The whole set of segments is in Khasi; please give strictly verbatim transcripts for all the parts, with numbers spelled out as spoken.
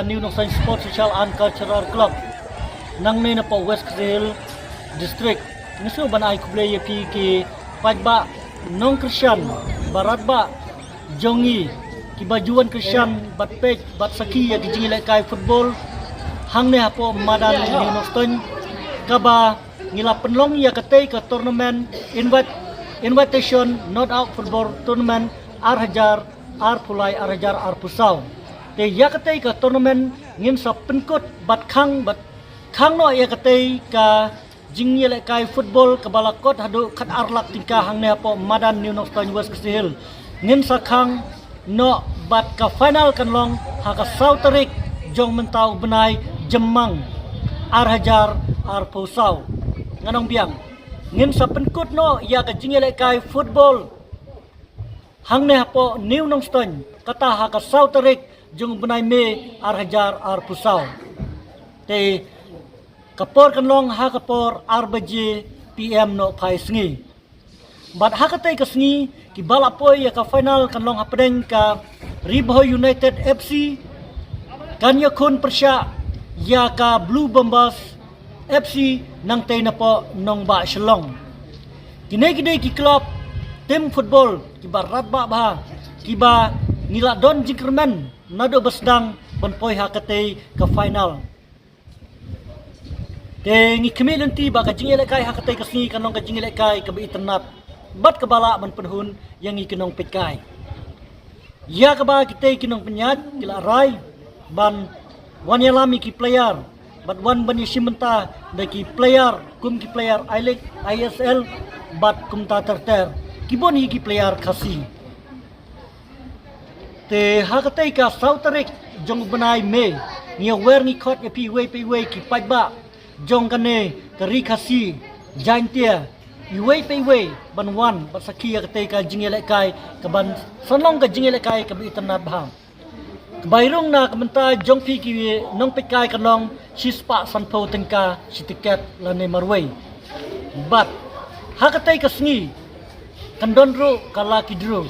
New Nongstoiñ Sports Social and Cultural Club nangne napoh West Khasi Hills District. Nga sngew ban ai khublei ïa phi ki paidbah nongkyrshan baroh ba jong ngi kiba ju wan kyrshan bad peit bad sakhi ïa ki jingïalehkai football hangne hapoh madan New Nongstoiñ, kaba ngi la pynlong ïa katei ka tournament invite, invitation knockout football tournament ar hajar arphew lai ar hajar arphew saw. Te ïa katei ka tournament ngin sa pynkut bad khang bad khang noh ïa katei ka jingïalehkai football kaba la kot haduh khat ar lak tyngka hangne hapoh madan New Nongstoiñ West Khasi Hills. Ngin sa khang noh bad ka final kan long ha ka saw tarik jong mynta u bnai Jymmang ar hajar arphew saw. Ngan ong biang, ngin sa pynkut noh ïa ka jingïalehkai football hangne hapoh New Nongstoiñ kata ha ka saw tarik jong u bnai May ar hajar arphew saw. Te ka por kan long ha ka por ar baje P M noh phai sngi. Bad ha katei ka sngi kiba la poi ïa ka final kan long hapdeng ka Ri Bhoi United F C kan ïakhun pyrshah ïa ka Blue Bombers F C nangtei napoh nongbah Shillong. Kine ki dei ki club team football kiba radbah bha, kiba ngi la don jingkyrmen naduh ba sdang ban poi ha katei ka final. Te ngi khmih lynti ba ka jingïalehkai ha katei ka sngi kan long ka jingïalehkai kaba itynnad bad kaba lah ban pynhun ïa ngi ki nongpeitkai. Ïa kaba kitei ki nongpynïaid ki la rai ban wan ïalam ïa ki player bad wan ban ïashim bynta da ki player kum ki player I-League, I S L bad kumta ter ter, ki bun hi ki player Khasi. Te ha katei ka saw tarik jong u bnai May, ngi ïawer ngi khot ïa phi iwei pa iwei ki paidbah jong kane ka Ri Khasi Jaintia, iwei pa iwei ban wan bad sakhi ïa katei ka jingïalehkai kaban sa long ka jingïalehkai kaba itynnad bha. Ka bai rung na ka bynta jong phi ki nongpeitkai kan long shispah sanphew tyngka shi tiket lane marwei. Bad ha katei ka sngi kan don ruh ka lucky draw.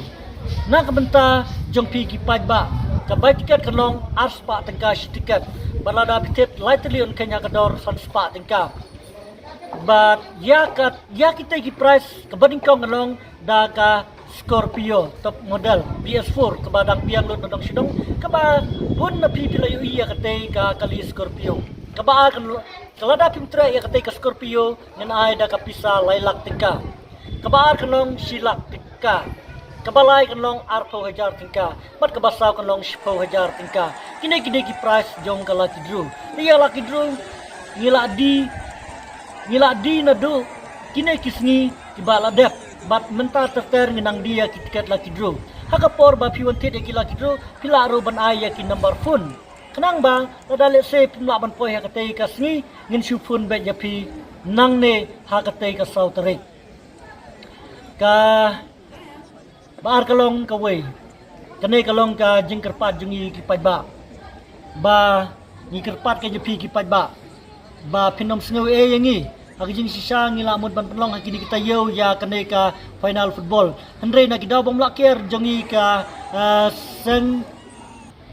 Na ka bynta jong phi ki paidbah, ka bai tiket kan long arspah tyngka shi tiket. Bad lada phi thied lai tylli un kheiñ ha ka dor sanspah tyngka. Bad ïa ka, ïa kitei ki prize kaba nyngkong kan long da ka Scorpio top model B S four kaba dang biang lut na dong sha dong, kaba bun na phi phi la ïohi ïa katei ka kali Scorpio. Kaba ar kan long, ka lada phim treh ïa katei ka Scorpio ngan ai da ka pisa lai lak tyngka. Kaba ar kan long shi lak tyngka. Kaba lai kan long arphew hajar tyngka. Bad kaba saw kan long shiphew hajar tyngka. Kine kine ki prize jong ka lucky draw. Te ïa lucky draw ngi la die, ngi la die naduh kine ki sngi kiba la dep. Bad mynta ter ter ngi nang die ïa ki tiket lucky draw. Ha ka por ba phi wan thied ïa ki lucky draw phi lah ruh ban ai ïa ki number phone. Khnang ba lada lehse phim lah ban poi ha katei ka sngi ngin shu phone beit ïa phi nangne ha katei ka saw tarik. Ka ba ar ka long kawei. Kane ka long ka jingkyrpad jong ngi ki paidbah. Ba ngi kyrpad ka jong phi ki paidbah ba phin ym sngew ei ïa ngi. Ha ka jingshisha ngi la mut ban pynlong ha kine ki taïew ïa kane ka final football. Hynrei na ki daw bym lah kiar jong ngi ka, ah, seng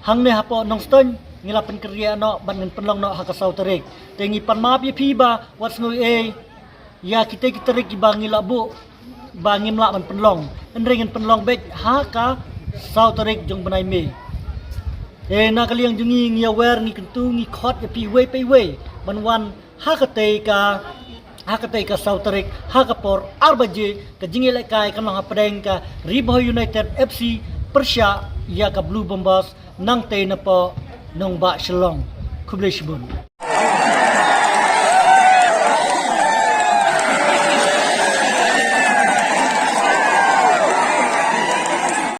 hangne hapoh Nongstoiñ ngi la pynkynriah noh ban ngin pynlong noh ha ka saw tarik. Te ngi pan map ïa phi ba wat sngew ei ïa kitei ki tarik kiba ngi la buh ba ngim lah ban pynlong. Hynrei ngin pynlong beit ha ka saw tarik jong bnai May. Te na ka liang jong ngi ngi ïawer ngi kyntu ngi khot ïa phi iwei pa iwei ban wan ha katei ka, ha katei ka saw tarik ha ka por ar baje. Ka jingïalehkai kan long hapdeng ka Ri Bhoi United F C pyrshah ïa ka Blue Bombers nangtei napoh nongbah Shillong. Khublei shibun.